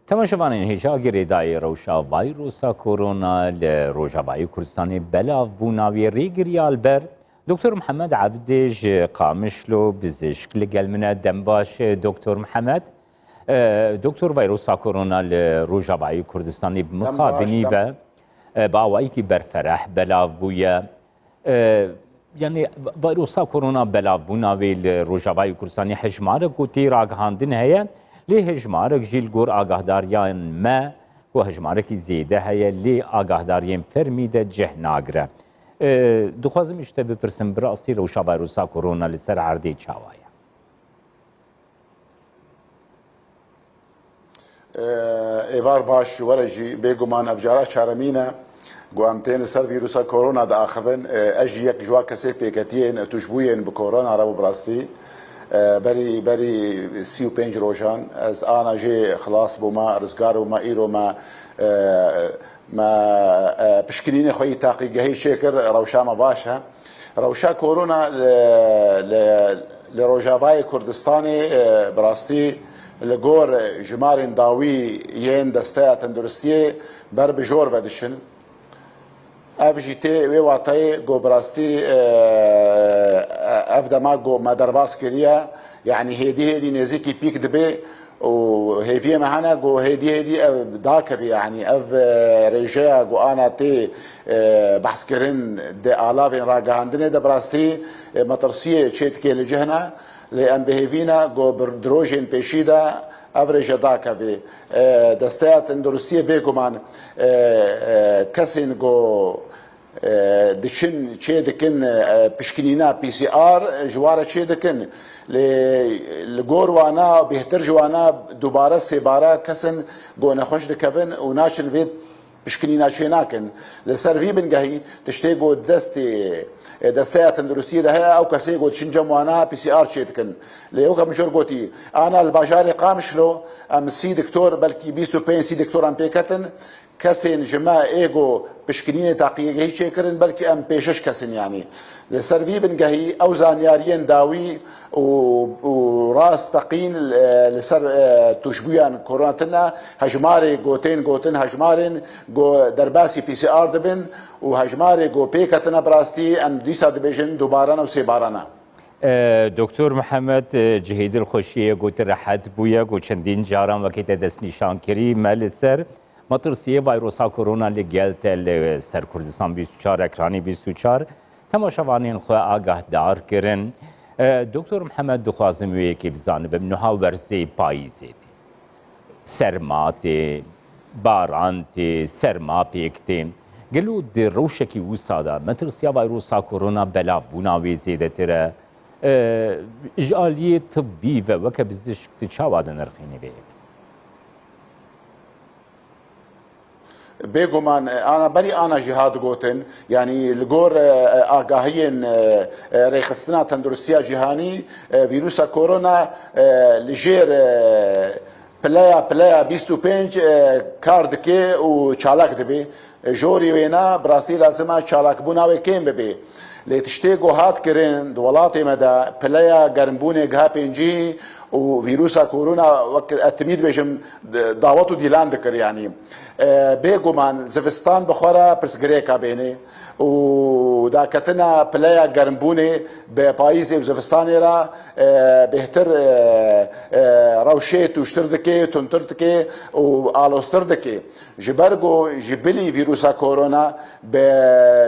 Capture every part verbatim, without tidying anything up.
Temaşevanên hêja girêdayî rewşa vayrosa korona li Rojavayê Kurdistanê belav bûna wê rêgiriya li ber Doktor Mihemed Evdê ji Qamişlo bizişk li gel min e. Dem baş, Doktor Mihemed. E, Doktor, vayrosa korona li Rojavayê Kurdistanê bi mixabinî ve, e, bi awayekî berfereh belav bûye. E, yanî, vayrosa korona belavbûna wê li Rojavayê Kurdistanê hejmarek ku tê ragihandin heye, lê hejmarek jî li gor agahdariyan me ku hejmarekî zêde heye, lê agahdariyên fermî de cih nagire. E, dixwazim ji te bipirsim, bi rastî rewşa vayrosa korona li ser erdê çawa ye? Êvar baş ji we re jî. Bêguman ev cara çaremîn e ku em tên li ser vîrusa korona diaxivin. Ez jî yek ji wa kesê pêketiyên tûşbûyên bi korona re bû bi rastî. Berî, berî sî û pênc rojan ez ana jê xilas bûme, rizgar bûme, îro me, me, pişkinînê xwe yî taqîgehî çêkir, rewşa me baş e. Rewşa korona li, li, li Rojavayê Kurdistanê, e, bi rastî li gor jimarên dawî yên Desteya Tenduristiyê ber bi jor ve diçin. Ev jî tê wê watayê ku bi rastî, e, ev dema ku me derbas kiriye, yanî hêdî hêdî nêzîkî pîk dibe. Û hêviyê me hene ku hêdî hêdî ev dakeve, yanî ev, e, rêjeya ku ana tê, e, behskirin di alavên ragihandinê de bi rastî, e, metirsiyê çê dike li cih ne, lê em bi hêvî ne ku bi, di rojên pêşî de ev rêje dakeve. E, Desteya Tenduristiyê bêguman, e, e, kesên ku e, diçin çê dikin, e, pişkinîna P C R ji wan re çê dikin. Lê li gor wana bêhtir ji wana dubare sêbare kesin ku nexweş dikevin û naçin vê pişkinîna çê nakin. Li ser vî bingehî tiştê ku destê, e, desteya tenduristiyê de heye, ew kesê ku diçin cem wana P C R çê dikin. Lê weke min jor gotî, ana li bajarê Qamişlo em sî doktor, belkî bîst û pênc sî doktoran pêketin. Kesên ji me ê ku pişkinînê taqiyegehî çêkirin, belkî em pêşeş kes in, yanî. Li ser vî bingehî ew zanyariyên dawî û, û rasteqîn, e, li ser, e, tûşbûyan korona tine, hejmarê ku tên gotin, hejmarên ku derbasî P C R dibin û hejmarê ku pêketine bi rastî em dîsa dibêjin dubaran û sêbaran e. E, Doktor Mihemed, e, cihê dilxweşiyê ku tu rehet bûye, ku çendîn caran wekî te destnîşan kirî, me li ser metirsiyê vayrosa korona li gel te li ser Kurdistan bîst û çar, ekranê bîst û çar, temaşevanên xwe agahdar kirin. E, Doktor Mihemed, dixwazim wê yekê bizanibim, niha werzê payîzê tê. Serma tê, baran tê, serma pêk tê. Gelo di rewşekî wisa de metirsiya vayrosa korona belavbûna wê zêdetir e? E, ji aliyê tibbî ve weke bizişk tu çawa dinirxînî vê yekê? Bêguman, e, ana berî ana jî hat gotin, yanî li gor, e, e, agahiyên, e, e, Rêxistina Tenduristiya Cîhanî, e, vîrusa korona, e, li jêr, e, pileya, pileya bîst û pênc, e, kar dike û çalak dibe. E, jorî wêna, bi rastî lazim e çalakbûna wê kêm bibe. Lê tiştê ku hat kirin di welatê me de, pileya germbûnê giha pêncî û vîrusa korona, wek ez timî dibêjim, d-, dawet û dîlan dikir, yanî. E, bêguman zivistan bi xwe re pirsgirêka bênê û daketina pileya germbûnê bi payîzê û zivistanê re, e, bêhtir, e, e, rewşê tûştir dike, tundtir dike û aloztir dike. Ji ber ku ji bilî vîrusa korona bi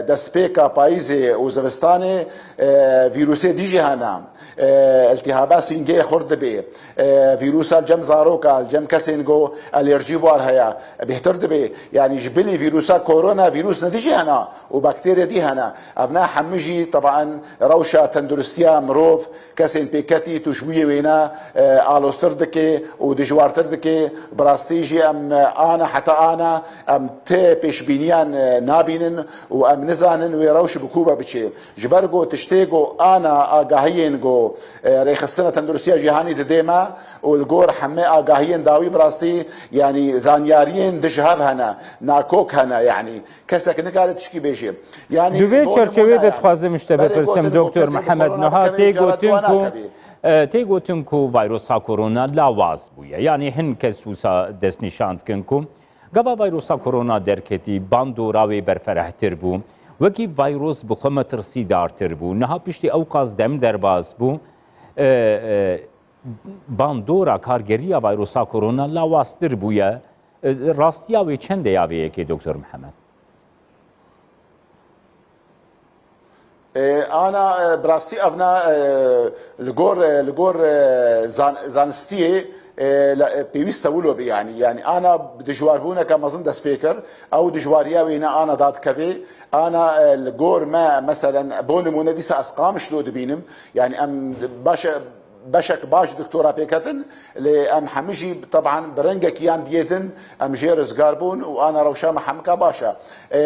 destpêka payîzê û zivistanê, e, vîrusê dî jî hene. E, iltihaba sîngehê xurt dibe. E, vîrusa li cem zaroka, li cem kesên ku alerjî war heye, bêhtir dibe. Yanî ji bilî vîrusa korona vîrus ne dî jî hene û bakterya dî hene. Ev ne hemû jî, teban, rewşa tenduristiya mirov, kesên pêketî tûşbûyê wêne, e, aloztir dike û dijwartir dike. Bi rastî jî em, e, ana heta ana em ti pêşbîniyan, e, nabînin û em nizanin wê rewş bi ku ve biçe. Ji ber ku tiştê ku ana agahiyên ku, e, Rêxistina Tenduristiya Cîhanî dide me û li gor hemê agahiyên dawî bi rastî, yanî zanyariyên dij hev hene, nakok hene, yanî kesek nikare tişkî bêje. Yanî, di vê çerçevê de dixwazim ji te bipirsim, Doktor Mihemed, niha tê gotin ku E, tê gotin ku vayrosa korona lawaz bûye. Yanî hin kes wisa destnîşan dikin ku gava vayrosa korona derketî, bandora wê berferehtir bû. Wekî vayros bi xwe metirsîdartir bû. Niha piştî ewqas dem derbas bû, e, e, bandora kargeriya vayrosa korona lawaztir bûye. E, rastiya wê çend e ya vê yekê, Doktor Mihemed? E, ana, e, bi rastî evna, e, li gor, e, li gor, e, zan-, zanistiyê, e, la, e, pêwîst e wilo be, yanî, yanî ana bi dijwarbûneke mezin dest pê kir. Ew dijwariya wê ne ana dadikevê. Ana, e, li gor me, meselen, bo nimûne dîsa ez Qamişlo dibînim. Yanî em baş e, beşek baş doktora pêketin, lê em hemî jî teban bi rengekî yan diyê din em jê rizgar bûn û ana rewşa me hemika baş e. E,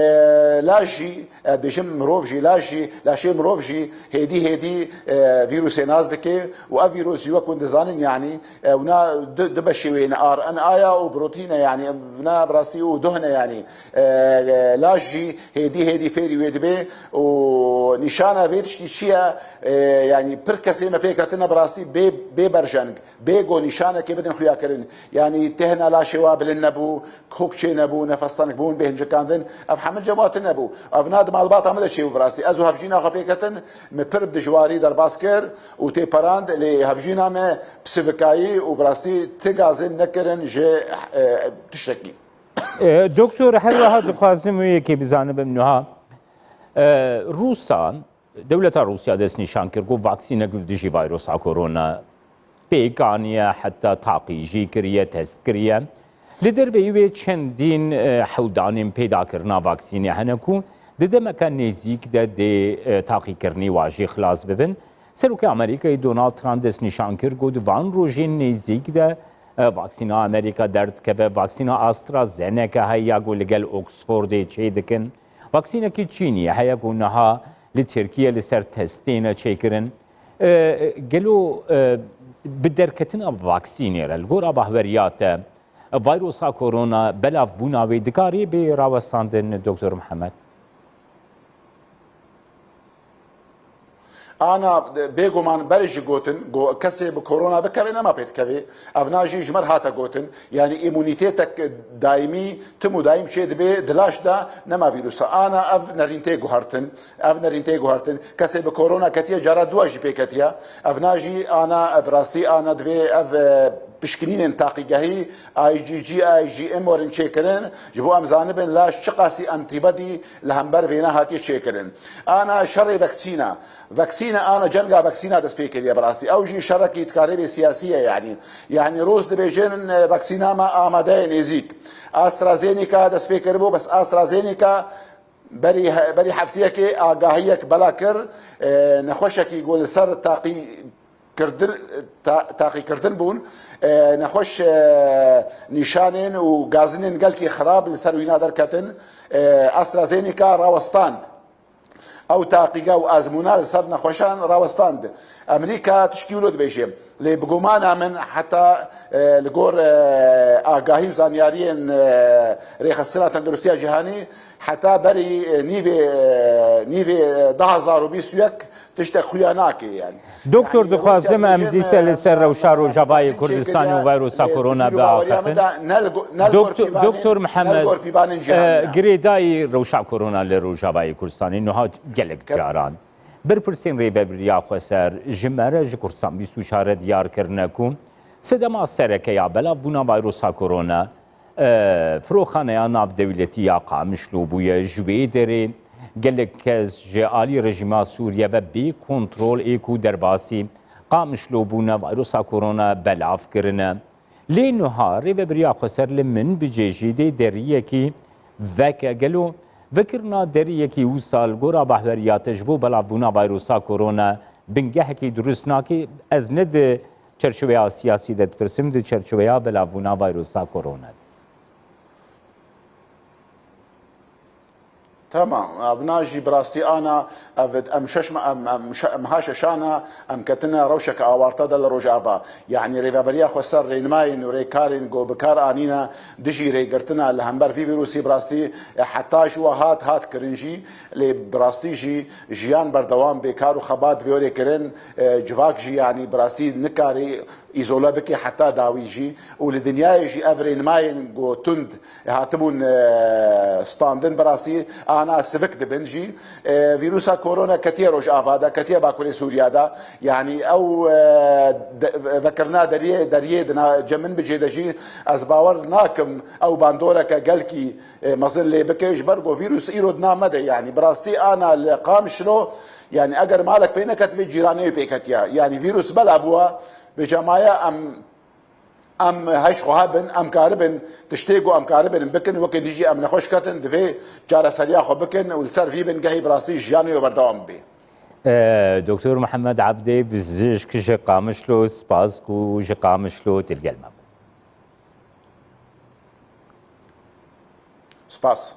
laş jî, e, bêjim mirov jî, laş jî, laşê mirov jî hêdî hêdî, e, vîrusê nas dike û ev vîrus jî wek hûn dizanin, yanî, e, wina du, du beşê wê ne, R N A ya û protein e, yanî, wina bi rastî û duh ne, yanî, e, e, laş jî hêdî hêdî fêrî wê dibe û nîşana vê tiştî çi ye? E, yanî pir kesê me pêk hatine bi rastî bê, bê berjeng, bê ku nîşanekê bidin xuyakirin. Yanî têhna laşê wa bilind nebû, kok çê nebû, nefes tenik bûn, bê hincikandin. Ev hemil cem wa tune bû. Ev na di malbata min de çêbû bi rastî. Ez û hevjîna xwe pêk hatin, min pir bi dijwarî derbas kir û tê perand, lê hevjîna me bi sivikayî û bi rastî ti gazin nekirin ji, e, tiştekî. E, Doktor, her wiha dixwazim wê yekê bizanibim niha. E, Rûsan, dewleta Rûsya destnîşan kir ku vaksînek li dijî vayrosa korona pêk aniye, heta taqî jî kiriye, test kiriye. Li derveyî wê çendîn, e, hewldanên pêdakirina vaksînê hene ku di demeke nêzîk de dê, e, taqîkirinî wa jî xilas bibin. Serokê Amerîkayê Donald Trump destnîşan kir ku di van rojên nêzîk de, e, vaksîna Amerîka derdikeve, vaksîna AstraZeneca heye ya ku li gel Oxfordê çêdikin. Vaksînekî Çînî heye ku niha li Tirkiye li ser test têne çêkirin. E, gelo, e, bi derketina vaksînê re li gor a bahweriyate, e, vayrosa korona belavbûna wê dikarî bê rawestandin, Doktor Mihemed? Ana, bêguman berê jî gotin, go kesê bi korona bikeve nema pê dikeve. Evna jî ji me re hate gotin. Yanî îmûnîtêtek daîmî, tim û daîm çê dibe di laş de, nema vîrusa. Ana ev nerîn tê guhertin. Ev nerîn tê guhertin. Kesê bi korona ketiye, cara dua jî pê ketiye. Evna jî ana, bi rastî ana divê ev, e, pişkinînên taqîgehî, I G G, I G M werin çêkirin. Ji bo em zanibin laş çiqasî antîbodî li hember vêne hatiye çêkirin. Ana şerê vaksîna. Vaksîna, ana cenga vaksîna dest pê kiriye bi rastî. Ew jî şerekî dikarê bê siyasî ye yanî. Yanî Rûs dibêjin, e, vaksîna me amade ye nêzîk. AstraZeneca dest pê kiribû, bes AstraZeneca berî he-, berî heftiyekê agahiyek bela kir, e, nexweşekî ku li ser taqî kirdin, ta-, taqîkirdin bûn, e, nexweş, e, nîşanên û gazinên gelkî xirab li ser wîna derketin. E, AstraZeneca rawestand. Ew taqîga û ezmûna li ser nexweşan rawestand. Amerîka tişkî wilo dibêje. Lê bi gumana min heta, e, li gor, e, agahî û zanyariyên, e, Rêxistina Tenduristiya Cîhanî heta berî, e, nîvê, e, nîvê, e, du hazar û bîst û yek tiştek xuya nake yani. Doktor, dixwazim em dîse li ser rewşa Rojavayê Kurdistanê û vayrosa korona biaxifin. Doktor Mihemed, e, girêdayî rewşa korona li Rojavayê Kurdistanê niha gelek caran berpirsên Rêvebiriya Xweser ji me re, ji Kurdistan bîst û çar re diyar kirine ku sedema sereke ya belavbûna vayrosa korona, e, firoxaneya navdewletî ya Qamişlo bûye. Ji wê derê gelek kes ji alî rejîma Sûriye ve bê kontrol ê ku derbasî Qamişlo bûne, vayrosa korona belav kirine. Lê niha Rêvebiriya Xweser li min bicêjî dê deriyekî veke. Gelo vekirina deriyekî wisa li gora bahweriyate ji bo belavbûna vayrosa korona bingehekî durust nake? Ez ne di çerçoveya siyasî de dipirsim, di çerçoveya belavbûna vayrosa korona de. Tamam, evna jî bi rastî ana, ev em şeş me-, em, em, şe-, em ha şeşana, em ketine rewşeke awarte de li Rojava. Yanî rêveberiya xweser rênimayên û rêkarên ku bi kar anîne dijî rêgirtina li hember vî vîrusî bi rastî, e, heta ji we hat, hat kirin jî, lê bi rastî jî jiyan berdewam bê, kar û xebat vê orê kirin, e, civak jî yanî bi rastî nikarî îzole bike heta dawî jî û li dinyayê jî ev rênimayên ku tund hatibûn, e, standin bi rastî ana sivik dibin jî. E, vîrusa korona ketiye Rojava de, ketiye Bakurê Sûriya de. Yanî ew, e, de-, vekirina deriyê, deriyê di na-, cem min bicê de jî ez bawer nakim ew bandoreke gelkî, e, mezin lê bike, ji ber ku vîrus îro di nav me de, yanî bi rastî ana li Qamişlo, yanî eger malek pê neketibê, cîranê wî pê ketiye. Yanî vîrus bela bûye, vêca maye em, em heş xwe hebin, em karibin, tiştê ku em karibin bikin, wekî dijî em nexweş ketin, divê çareseriya xwe bikin û li ser vî bingehî bi rastî jiyanê wê berdewam bibe. E, Doktor Mihemed Ebdê, pizîşk ji Qamişlo, spas ku ji Qamişlo tê li gel me bû. Spas.